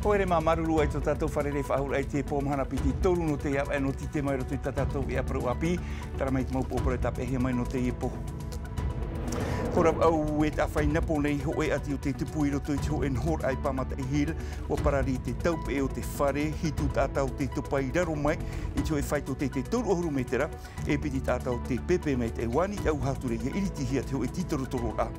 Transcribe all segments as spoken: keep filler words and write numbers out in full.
Haere mā, māuruuru atu i tō tātou fārerei faʻahou i teie pō mahana piti toru nō teie ʻāvaʻe nō Titema i roto i tā tātou ʻāparau ʻāpī. Terā mai te mau pūpū e tāpeʻahia mai nō teie pō. Hora vaʻu e te ʻāfaʻi nā pō nei, hōʻē ʻati o tē tupu i roto i te hōʻē nohoraʻa i Pāmataʻi Hill, ʻua parari te taupeʻe o te fare, hitu taʻata o tē topa i raro mai i te hōʻē faito teitei toru ʻahuru mētera, e piti taʻata o tē pēpē maitaʻi. ʻUa ani te ʻauhāture ʻia iritihia te hōʻē tītorotororaʻa.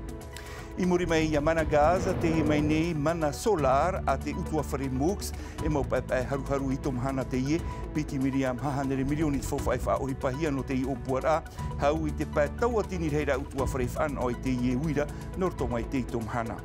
I muri mai iā Mana Gas, teie mai nei Mana Solar, a te ʻutuāfare Mooks, e mau paepae haruharu i tō mahana teie, piti miriam hānere mirioni te faufaʻa i faʻaʻohipahia nō teie ʻōpuaraʻa, hau i te pae tauatini rahiraʻa ʻutuāfare i faʻanaho i teie uira, nō roto mai i teie tō mahana.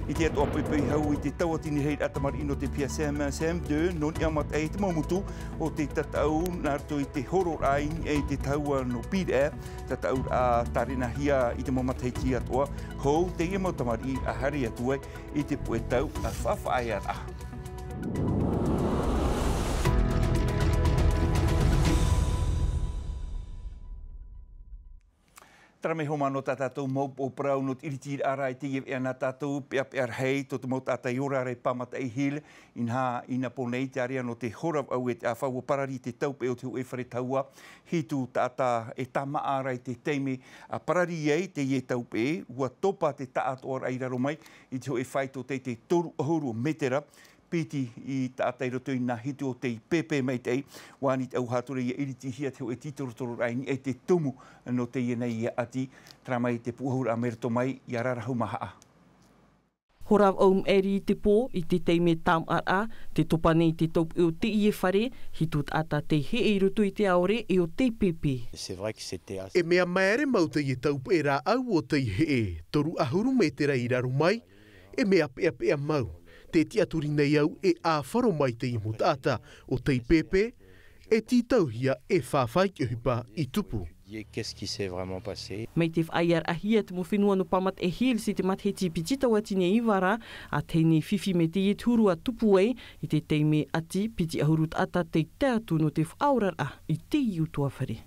I te atoʻa poʻipoʻi hau i te tauatini rahiraʻa tamariʻi nō te P S M, C M deux, nō niʻa mataʻi i te mau motu o te tataʻu, nā roto i te hororaʻa i niʻa i te tahua nō Pīraʻe, tataʻuraʻa tārenahia i te mau matahiti atoʻa, hou teie mau tamariʻi a haere atu ai i te puʻe tau a faʻafaʻaearaʻa. Terā mai hoʻi nō tā tātou mau pō parau nō te iritiraʻa ra i teie veʻa nā tātou, peʻapeʻa rahi tō te mau taʻata i ora ra i Pāmataʻi Hill, inaha, i nā pō nei te ārea nō te hora vaʻu e te ʻāfa ʻua parari te taupeʻe o te hōʻē fare tahua, hitu taʻata e tāmāʻa ra i te taime a parari ai teie taupeʻe, ʻua topa te taʻatoʻaraʻa i raro mai i te hōʻē faito teitei toru ʻahuru mētera, piti taʻata i roto i nā hitu o tei pēpē maitaʻi. ʻUa ani te ʻauhāture ʻia iritihia te hōʻē tītorotororaʻa i niʻa i te tumu nō teie nei ʻati, terā mai te pūʻohuraʻa mai roto mai iā Rarahu Mahaʻa. Hora vaʻu maʻiri i te pō, i te taime tāmāʻaraʻa, tē topa nei te taupeʻe o teie fare, hitu taʻata tei heʻe i roto i te ʻaore ʻe ʻo tei pēpē. E mea māere mau teie taupeʻe rāʻau o tei heʻe, toru ʻahuru mētera i raro mai, e mea peʻapeʻa mau. Tē tiʻaturi nei au e ʻāfaro mai teie mau taʻata o tei pēpē, e tītauhia e fāfā i te ʻohipa i tupu. Mai te faʻaearaʻahia te mau fenua nō Pāmataʻi Hills i te matahiti piti tauatini e iva ra, a tahi nei fifi mai teie te huru a tupu ai, i te taime ʻati piti ʻahuru taʻata tei tae atu nō te faʻaoraraʻa i teie ʻutuāfare.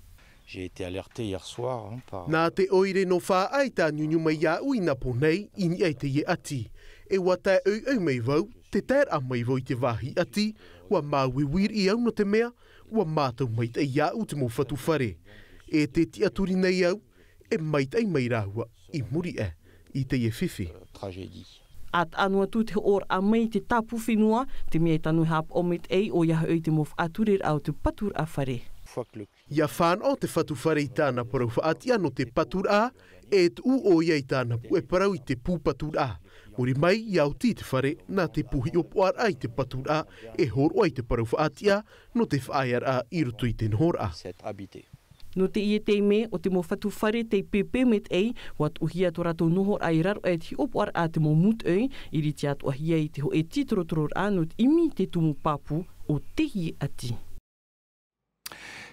J'ai été alerté hier soir, hein, par... Nā te ʻoire nō Faʻaʻai tāniuniu mai iāʻu i nā pō nei, i niʻa i teie ʻati. E ʻua tae ʻoiʻoi mai vau, tē taeraʻa mai vau i te vāhi ʻati, ʻua māuiui riʻi au nō te mea, ʻua mātau maitaʻi iāʻu te mau fatu fare. E tē tiʻaturi nei au, e maitaʻi mai rāua i muri aʻe i teie fifi. Tragédie. ʻA taʻa noa atu te hoʻoraʻa mai i te tāpū fenua, te mea e tano e haʻapaʻo maitaʻi, ʻoia hoʻi te mau faʻatureraʻa o te paturaʻa fare. ʻIa fānaʻo te fatu fare i tāna parau faʻatiʻa nō te paturaʻa, e tuʻu ʻoia i tāna puʻe parau i te pū paturaʻa. Muri mai, ʻia oti te fare, nā te pū hiʻopoʻaraʻa i te paturaʻa, e hōroʻa i te parau faʻatiʻa nō te faʻaearaʻa i roto i te nohoraʻa. Nō teie taime, ʻo te mau fatu fare tei pēpē maitaʻi, ʻua tuʻuhia tō rātou nohoraʻa i raro aʻe i te hiʻopoʻaraʻa a te mau mūtoʻi, ʻiriti atoʻahia i te hōʻē tītorotororaʻa nō te ʻimi i te tumu pāpū o teie ʻati.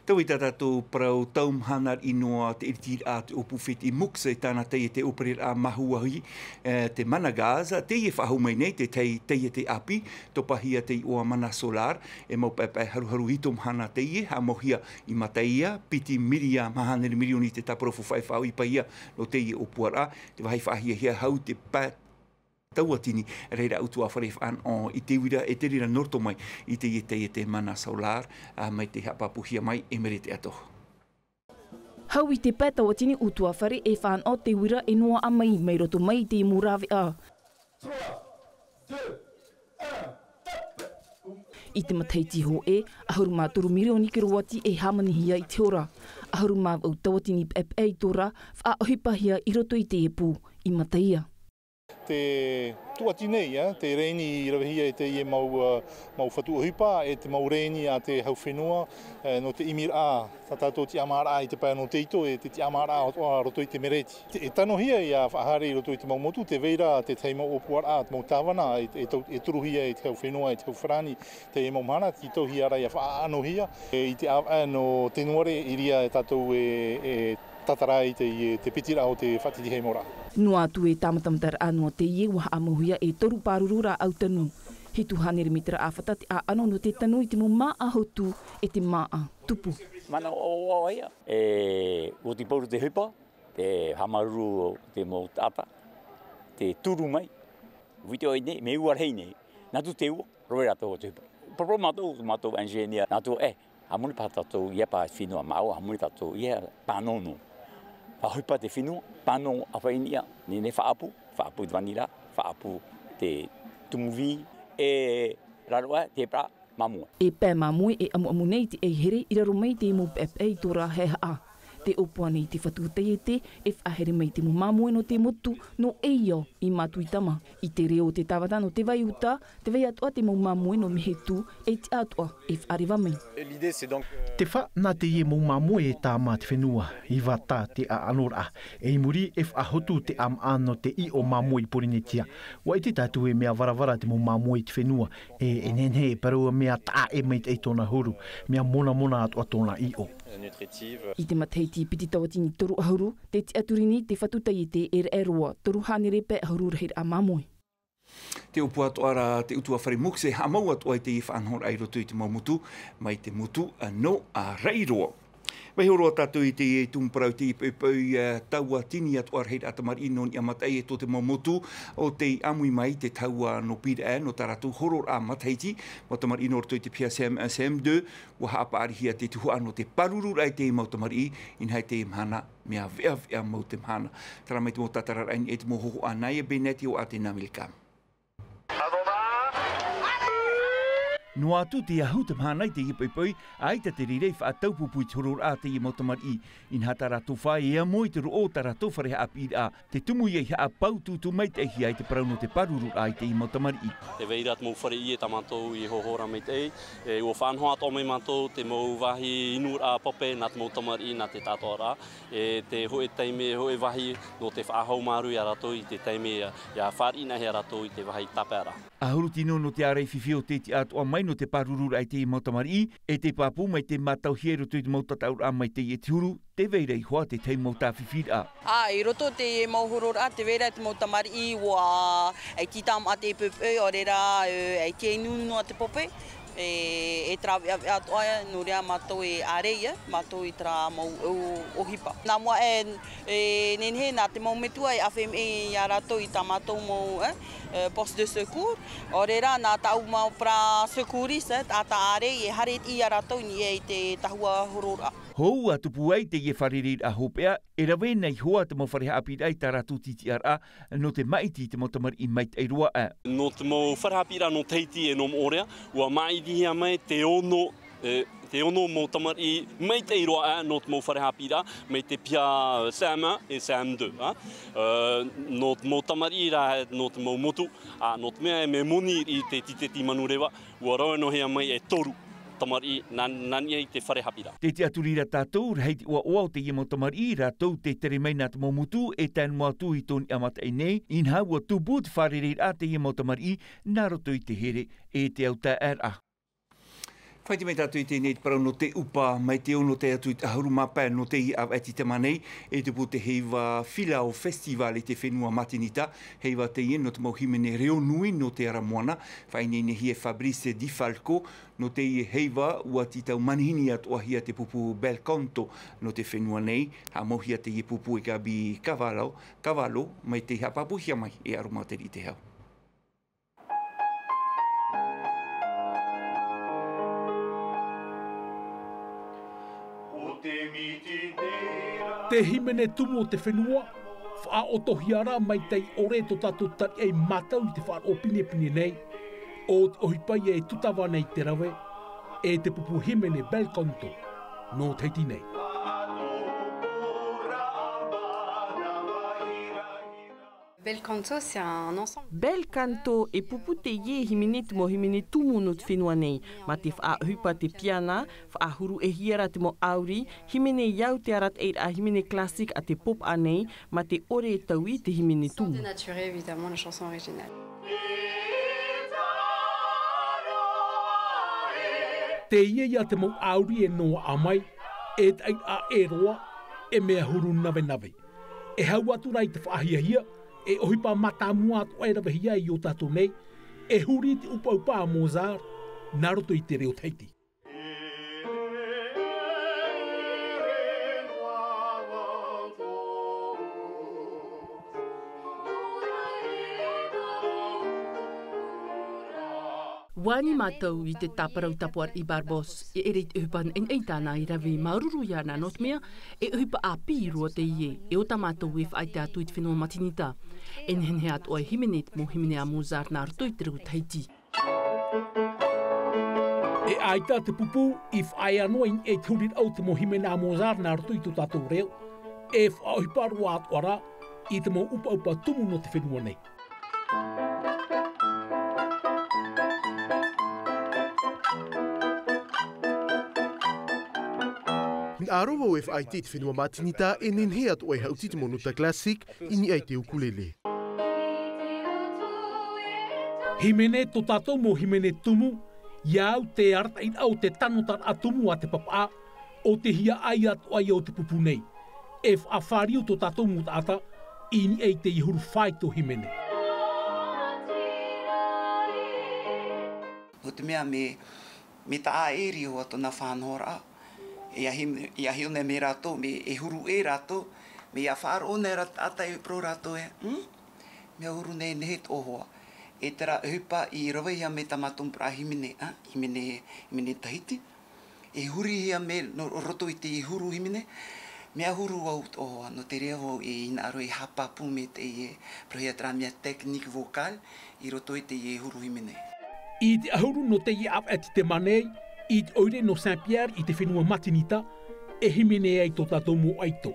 Taui tā tātou parau tau mahana riʻi noa te ʻiritiraʻa a te ʻōpū fētiʻi Mooks e tāna taiete ʻōpereraʻa mahuahi, e, te Mana Gas, teie e faʻahou mai nei, te tai-, taiete ʻāpī, topahia te iʻoa Mana Solar, e mau paepae haruharu i tō mahana teie, haʻamauhia i Mataia, piti miriam hānere mirioni te tāparau faufaʻa i faʻaʻohipahia nō teie ʻōpuaraʻa, te vāhi faʻahiahia hau te pae tauatini, reira ʻutuāfare faʻanaho i te uira e te reira nō roto mai i teie taiete Mana Solar, ā, mai tei haʻapāpūhia mai e Merete Atoho. Hau i te pae tauatini ʻutuāfare e faʻanaho te uira e noaʻa mai, mai roto mai i te mau rāveʻa. I te matahiti hōʻē, ʻahuru mā toru mirioni kiroati e hāmanihia i te hora. ʻAhuru mā vaʻu tauatini paepae i tō rā, faʻaʻohipahia i roto i teie pū, i Mataia. Te tauatini, ā, te rēni i ravehia e teie mau, ā, mau fatu ʻohipa, e te mau rēni a te hau fenua, ā, nō te ʻimiraʻa, tā tātou tiʻamāraʻa i te pae nō Teito, e te tiʻamāraʻa atoʻa roto i te Mereti. Te, e tanohia ʻia faʻahaere i roto i te mau motu, tē vai ra te tahi mau ʻōpuaraʻa, te mau tāvana, e, e tau-, e turuhia e te hau fenua, e te hau farāni, teie mau mahana, tītauhia ra ʻia faʻaʻanohia, e, i te ʻāvaʻe nō Tenuare, ʻīria e tātou e, e tātara ai te, e, te pitiraʻa o te faʻatītīhaʻimoraʻa. Noa atu e tāmatamataraʻa noa teie, ʻua haʻamauhia e toru pāruru rāʻau tanu. Hitu hānere mētera ʻāfata te ʻāʻano nō te tanu i te mau māʻa hotu e te māʻa tupu. Mana o, o, o ia, e, ʻua oti pauroa te ʻohipa, e haʻamāuruuru te mau taʻata, tē turu mai. Viti ʻoe nei, mea ua rahi nei. Nā tū te ua, roe rātou o te hupa. Poro mātou, mātou engineer, nā tū e, a moni pā tātou, ia pā fenua māua, a moni tātou, ia pā nono. Pā hui pā te fenua, pā nono a whai nia, ne ne whaapu, whaapu te vanira, whaapu te tumuvi, e raro a, te pra, māmoe. E pae māmoe e amuamu nei te aihere i raro mai te mau peʻapeʻa i tō rā haehaʻa. Te ʻōpua nei te fatu taiete e faʻahere mai te mau māmoe nō te motu, nō ʻeiʻo i Matuitama, i te reo o te tāvana nō te vai uta, te vai atoʻa te mau māmoe nō Mehetu, e tiʻa atoʻa e faʻareva mai. Te faʻa nā teie mau māmoe e tāmā te fenua, i vata te ʻaʻanoraʻa, e i muri e faʻahotu te ʻāmaʻa nō te ʻiʻo māmoe i Porinetia. ʻUa ʻite tātou e mea varavara te mau māmoe i te fenua, e, e nehenehe e parau mea taʻa e maitaʻi tōna huru, mea monamona atoʻa tōna ʻiʻo. I te matahiti piti tauatini toru ʻahuru, te tiʻaturi nei te fatu taiete e raʻe roa, toru hānere pae ʻahuru rahiraʻa māmoe. Te ʻōpua atoʻa rā te ʻutuāfare Mux e haʻamau atoʻa i teie faʻanahoraʻa i roto i te mau motu, mai te motu, ā, nō, ā, Raʻiroa. Vaiiho roa tātou i teie tumu parau i teie poʻipoʻi, ā, tauatini atoʻa rahiraʻa tamariʻi nō niʻa mataʻi e tō te mau motu o tei ʻāmui mai te tahua nō Pīraʻe, nō tā rātou hororaʻa matahiti, mau tamariʻi nō roto i te P S M, S M deux, ʻua haʻapaʻarihia te tuhaʻa nō te pārururaʻa i teie mau tamariʻi, inaha i teie mahana, mea veʻaveʻa mau te mahana. Terā mai te mau tātararaʻa i niʻa i te mau hōhoʻa nā ia Bennett i ʻō a te Namelka. Noa atu te ahu te mahana i teie poʻipoʻi, ʻaita te reira i faʻataupupu i te hororaʻa a teie mau tamariʻi. Inaha tā rātou fā e amo i te roʻo o tā rātou fare haʻapiʻiraʻa, te tumu ia i haʻapāutuutu maitaʻihia i te parau nō te pārururaʻa i teie mau tamariʻi. Tē vai ra te mau fare ʻie tā mātou i hōhora maitaʻi, e, ʻua faʻanaho atoʻa mai mātou te mau vāhi inuraʻa pape nā te mau tamariʻi, nā te tātoʻaraʻa. E te hōʻē taime, hōʻē vāhi nō te faʻahou māuruuru ia rātou i te taime ia, ia fāriʻi nā hea rātou i te vāhi tāpaeraʻa. ʻAhuru tino nō te ārai fifi o te tiʻa atoʻa mai nō te pārururaʻa i teie mau tamariʻi, e te pāpū mai te mātauhia i roto i te mau tataʻuraʻa mai teie te huru, tē vai ra iho ā te tahi mau tāfifiraʻa. Ā, i roto i teie mau hororaʻa, tē vai ra te mau tamariʻi ʻua ʻaita i tāmā te pope, ʻaore rā, e, ʻaita i nūnū noa te pope. E, e terā veʻaveʻa atoʻa, nō reira mātou e ārai, e, mātou i terā mau ʻō-, ʻohipa. Nā mua e, e nehenehe nā te mau metua e ʻāfaʻi mai ia rātou i tā mātou mau, e, e, poste de secours. ʻAore rā, nā tāʻu mau parau secouriste, e, taʻata ārai, e haere ia rātou i niʻa i te tahua hororaʻa. Hou ʻa tupu ai teie fārereiraʻa hopeʻa, e rave na iho ā te mau fare haʻapiʻiraʻa i tā rātou tītiʻaraʻa, nō te māʻiti i te mau tamariʻi maitaʻi roa aʻe. Nō te mau fare haʻapiʻiraʻa nō Tahiti e nō Moʻorea, ʻua māʻitihia mai te ono, e, te ono mau tamariʻi maitaʻi roa aʻe nō te mau fare haʻapiʻiraʻa, mai te piha, e, C M un e C M deux, ā. E, nō te mau tamariʻi rā, nō te mau motu, ā, nō te mea e mea moni i te tīteti manureva, ʻua rave noa hia mai e toru tamariʻi nā, nā niʻa i te fare haʻapiʻiraʻa. Tē tiʻaturi ra tātou, rahi te ʻoaʻoa o teie mau tamariʻi, rātou tē tere mai nā te mau motu, e tae noa atu i tō niʻa mataʻi nei, inaha ʻua tupu te fārereiraʻa a teie mau tamariʻi, nā roto i te here, e te autaeaʻeraʻa. Faʻaʻite mai tātou i teie nei te parau nō te ʻupa, mai te ono tae atu i te ʻahuru mā pae nō teie ʻāvaʻe tītema nei, e tupu te heiva Filao Festival i te fenua Matinita, heiva teie nō te mau hīmene reo nui nō te ara moana, faʻaineinehia e Fabrice Di Falco, nō teie heiva, ʻua tītau manihini atoʻahia te pupu Bel Canto nō te fenua nei, haʻamauhia teie pupu e Gaby Cavallo, Cavallo, mai tei haʻapāpūhia mai e Aromatere Itehau. Te hīmene tumu o te fenua, faʻaʻotohia ra mai tei ʻore tō tātou tariʻa i mātau i te faʻaroʻo pinepine nei, ʻo te ʻohipa ia e tūtava nei te rave, e te pupu hīmene Bel Canto, nō Tahiti nei. Bel Canto, c'est un ensemble. Bel Canto e pupu teie hīmene te mau hīmene tumu nō te fenua nei. Mā te faʻaʻohipa te piana, faʻahuruʻehia ra te mau ʻauri, hīmene i au te arataʻiraʻa hīmene classique a te pop ānei, mā te ʻore e taui te hīmene tumu. Sans dénaturer, évidemment, la chanson originale. Teie ia te mau ʻauri e noaʻa mai, e taʻiraʻa ʻē roa, e mea huru navenave. E hau atu ra i te faʻahiahia, e ʻohipa mātāmua atoʻa e ravehia i ō tātou nei, e huri i te ʻupaʻupa a Mozart, nā roto i te reo Tahiti. Vāhi mātou i te tāparauraʻa i Barbados, e ʻere i te ʻohipa naʻinaʻi tāna i rave māuruuru iāna nō te mea, e ʻohipa ʻāpī roa teie, e ʻo tā mātou e faʻaʻite atu i te fenua Matinita. E nehenehe atoʻa e hīmene te mau hīmene a Mozart nā roto i te reo Tahiti. E ʻaita te pupu, i faʻaea noa i niʻa i te huriraʻa o te mau hīmene a Mozart nā roto i tō tātou reo, e faʻaʻohipa roa atoʻa rā, i te mau ʻupaʻupa tumu nō te fenua nei. Nā ʻō vau e faʻaʻite i te fenua Matinita, e nehenehe atoʻa e haʻuti te mau nota classique, i niʻa i te ukulele. Hīmene, tō tātou mau hīmene tumu, i au te arataʻiraʻa o te tanotaraʻa tumu a te papaʻā, ʻo te hiaʻai atoʻa ia o te pupu nei. E faʻafāriu tō tātou mau taʻata, i niʻa i teie huru faito hīmene. Nō te mea mea, mea taʻa ʻē roa tōna faʻanahoraʻa. E ahi, e ahi ʻōna mai rātou, mea e huru ʻē rātou, mea ia faʻaroʻo nei rā taʻata e parau rātou ē, hmm? Mea huru nei nehenehe tō hoa. E terā ʻohipa i ravehia mai tā mātou mau parau hīmene, ā, hīmene, hīmene Tahiti. E hurihia mai nō roto i te huru hīmene. Mea huru vau tō hoa, nō te reira vau e hinaʻaro e haʻapāpū mai teie, parauhia terā mea technique vocale, i roto i teie huru hīmene. I te ʻahuru nō teie ʻāvaʻe titema nei, i te ʻoire nō Saint-Pierre i te fenua Matinita, e hīmene ai tō tātou mau ʻaito.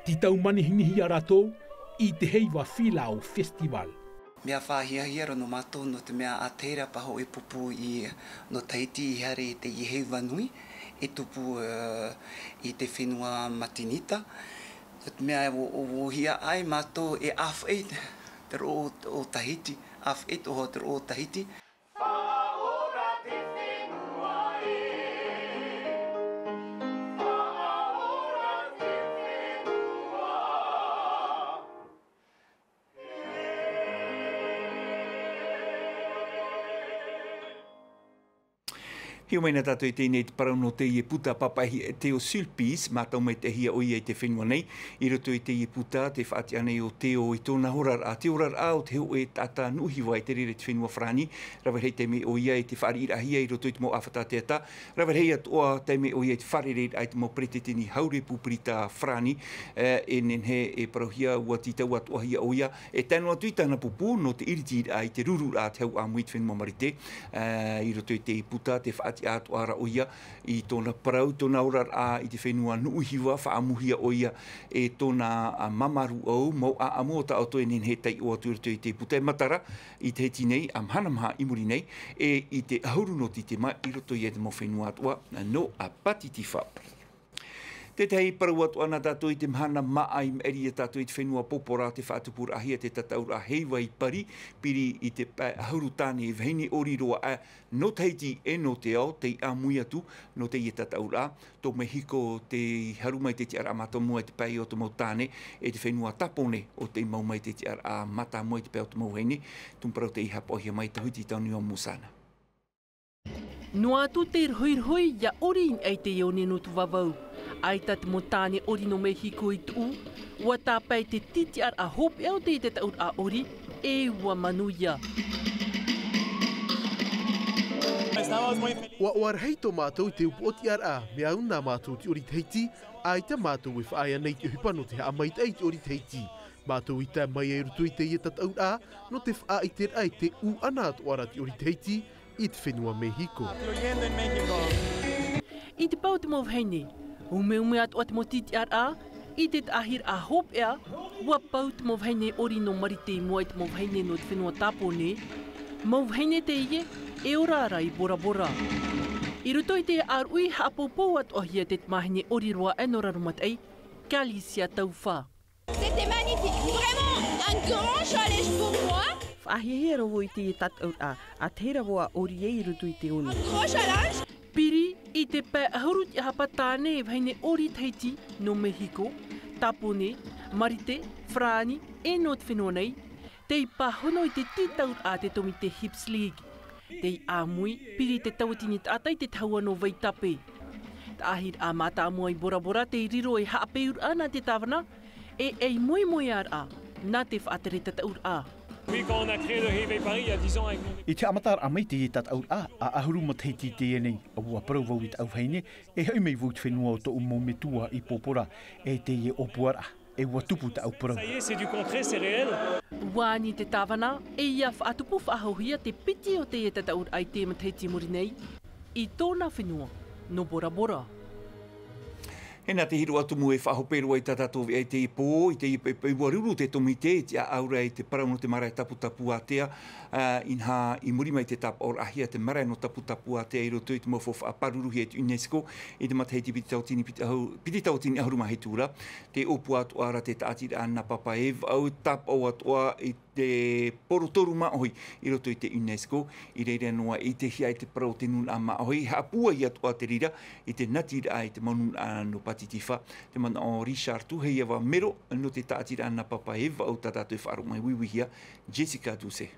Tē tau manihinihi ia rātou, i te heiva Filao Festival. Mea faʻahiahia roa nō mātou, nō te mea ʻa te reira paha e pupu i, nō Tahiti i haere i teie heiva nui, e tupu, ā, i te fenua Matinita. Nō te mea ʻo, ʻo, ʻo hiaʻai mātou e ʻāfaʻi te roʻo o Tahiti, ʻāfaʻi tō hoa te roʻo o Tahiti. Hiʻo mai na tātou i teie nei te parau nō teie puta pāpaʻihia e Théo Sulpice, mātau maitaʻihia ʻoia i te fenua nei. I roto i teie puta, tē faʻatiʻa nei ʻo Théo i tōna oraraʻa, te oraraʻa o te hōʻē taʻata nuʻu hiva i te reira i te fenua Farāni, rave rahi taime ʻoia i te fāriʻiraʻahia i roto i te mau ʻāfata teata, rave rahi atoʻa taime ʻoia i te fārereiraʻa i te mau peretiteni hau repupirita Farāni, ā, e nehenehe e parauhia ʻua tītau atoʻahia ʻoia, e tae noa atu i tāna pupu nō te ʻiritiraʻa i te rururaʻa a te hau ʻāmui i te fenua Marite, ā, i roto i teie puta, tē faʻatiʻa atoʻa ra ʻoia i tōna parau, tōna oraraʻa i te fenua nuʻu hiva, faʻaʻamuhia ʻoia e tōna, ā, māmā rūʻau, mau ʻāʻamu o tā ʻoutou e nehenehe e taiʻo atu i roto i teie puta, e matara i Tahiti nei, ā, mahana maha i muri nei, e i te ʻahuru nō titema i roto ia i te mau fenua atoʻa nō Pātitifā. Tētahi parau atoʻa na tātou i te mahana māʻa, i maʻiri ia tātou i te fenua Porapora, te faʻatupuraʻahia te tataʻuraʻa heiva i Pari, piri i te pae ʻahuru tāne vahine ʻori roa aʻe nō Tahiti e nō te ao, tei ʻāmui atu nō teie tataʻuraʻa. Tō Mehiko tei haru mai te tiʻaraʻa mātāmua i te pae o te mau tāne, e te fenua Tāpōnē ʻo tei mau mai te tiʻaraʻa mātāmua i te pae o te mau vahine. Tumu parau tei haʻapaʻohia mai e Tauhiti Tauniua Musana. Noa atu te rohirohi ia ʻori i niʻa i te one nō Tuvalu. ʻAita te mau tāne ʻori nō Mehiko i tuʻu, ʻua tāpae te tītiʻaraʻa hopeʻa o te tataʻuraʻa ʻori, e ʻua manuia. ʻUa, ʻua rahi tō mātou i te upoʻotiʻaraʻa, mea au nā mātou te ʻori Tahiti, ʻaita mātou e faʻaea nei te ʻohipa nō te haʻamaitaʻi i te ʻori Tahiti. Mātou i tae mai ai i roto i teie tataʻuraʻa, nō te faʻaʻiteraʻa i te ʻūʻana atoʻa ra te ʻori Tahiti, i te fenua Mehiko. I te pae o te mau vahine, umeume atoʻa te mau tītiʻaraʻa, i te taʻahiraʻa hopeʻa, ʻua pau te mau vahine ʻori nō Marite i mua i te mau vahine nō te fenua Tāpōnē, mau vahine teie, e ora ra i Borabora. I roto i te ʻāruʻi haʻapoupou atoʻahia te tamāhine ʻori roa aʻe nō Raromataʻi, Kalisia Taufa. C'était magnifique, vraiment un grand challenge pour moi. Faʻahiahia roa vau i te tataʻuraʻa, ʻa te reira vau a ʻori ai i roto i te one. Un grand challenge. Piri i te pae ʻahuru tiʻahapa tāne e vahine ʻori Tahiti, nō Mehiko, Tāpōnē, Marite, Farāni, e nō te fenua nei, tei pāhono i te tītauraʻa a te Tōmite Hips League. Tei ʻāmui, piri te tauatini taʻata i te tahua nō Vaitape. Taʻahiraʻa mātāmua i Borabora tei riro ei haʻapeuraʻa nā te tāvana, e ei moemoeāraʻa nā te faʻatere tataʻuraʻa. Oui, quand on a créé le Réveil Paris il y a dix ans avec mon... I te haʻamataraʻa mai teie tataʻuraʻa, ʻahuru matahiti i teie nei, ʻua parau vau i tāʻu vahine, e hoʻi mai vau i te fenua o tōʻu mau metua i Pōpora, e teie ʻōpuaraʻa, e ʻua tupu tāʻu parau. Ça y est, c'est du concret, c'est réel. ʻUa ani te tāvana, e ʻia faʻatupu faʻahouhia te piti o teie tataʻuraʻa i te matahiti i muri nei, i tōna fenua, nō Bora Bora. E nā te hīroʻa tumu e faʻahope roa i tā tātou veʻa i teie pō, i teie pō, pō, ʻua ruru te tōmite, e tiʻa ʻaura i te parau nō te marae Taputapuātea, ā, inaha i muri mai te tāpaʻoraʻahia te marae nō Taputapuātea i roto i te mau faufaʻa pāruruhia e te UNESCO, i te matahiti piti tauatini piti ʻahuru, piti tauatini ʻahuru mā hitu ra, te ʻōpua atoʻa ra te tāʻatiraʻa nā Papa e vaʻu, tāpaʻo atoʻa i te porotoru māʻohi i roto i te UNESCO, i reira noa i te hia i te parau o te nūnaʻa māʻohi, haʻapūai atoʻa te reira i te natiraʻa i te mau nūnaʻa nō Pātitifā. Te manaʻo o Richard Tuheiava Mero nō te tāʻatiraʻa nā Papa e vaʻu tā tātou e faʻaroʻo mai uiuihia, Jessica Doucet.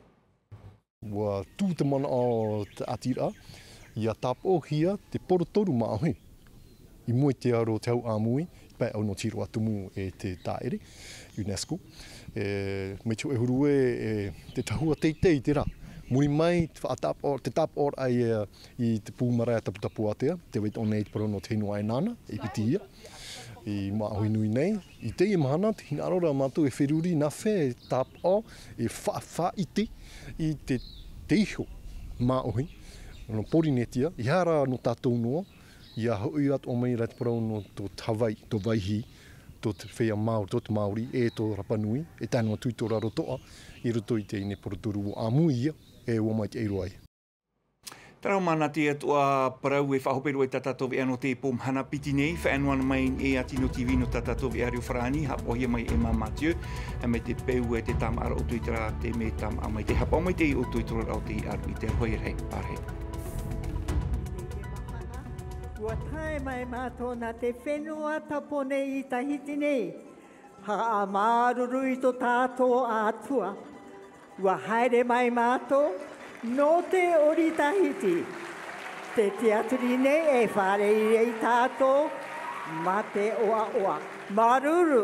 ʻUa tū te manaʻo o te tāʻatiraʻa, ʻia tāpaʻohia te porotoru māʻohi. I mua i te aro o te hau ʻāmui, pae au nō te hīroʻa tumu e te tāʻere, UNESCO. E, mai te hōʻē huru ē, e, te tahua teitei terā. Muri mai, te faʻatāpaʻo-, te tāpaʻoraʻa i, i te pū marae Taputapuātea, tē vai atoʻa nei te parau nō te fenua ʻEnana, e piti ia. I māʻohi nui nei, i teie mahana, tē hinaʻaro ra mātou e feruri nā fea e tāpaʻo, e fa-, faʻaʻite i te, te iho māʻohi, nō Pōrīnetia, ʻeʻere nō tātou noa, ʻia hoʻi atoʻa mai ra te parau nō tō Havaii, tō Vaihī, tō te feiā Māori, tō te Māori, e tō Rapa Nui, e tae noa atu i tō raro toʻa, i roto i teie nei porotoru ʻua ʻāmui ia, e ʻua maitaʻi roa ia. Terā mā nā te atoʻa parau e faʻahope roa i tā tātou veʻa nō te pō mahana piti nei, faʻaea noa mai e Atino TV nō tā tātou veʻa reo farāni, haʻapaʻohia mai e Emma Mathieu, mai te peu e te tāmāʻaraʻa ʻo Tuitera, te mea tāmāʻa mai te haʻapaʻo mai te ʻoutou i te oraraʻa o te ʻāruʻi, te aroha ia rahi, pārahi. ʻUa tae mai mātou nā te fenua Tāpōnē i Tahiti nei. Haʻamāuruuru i tō tātou Atua. ʻUa haere mai mātou nō te ʻori Tahiti. Te tiaturi nei e fārerei ia tātou mā te ʻoaʻoa. Māuruuru.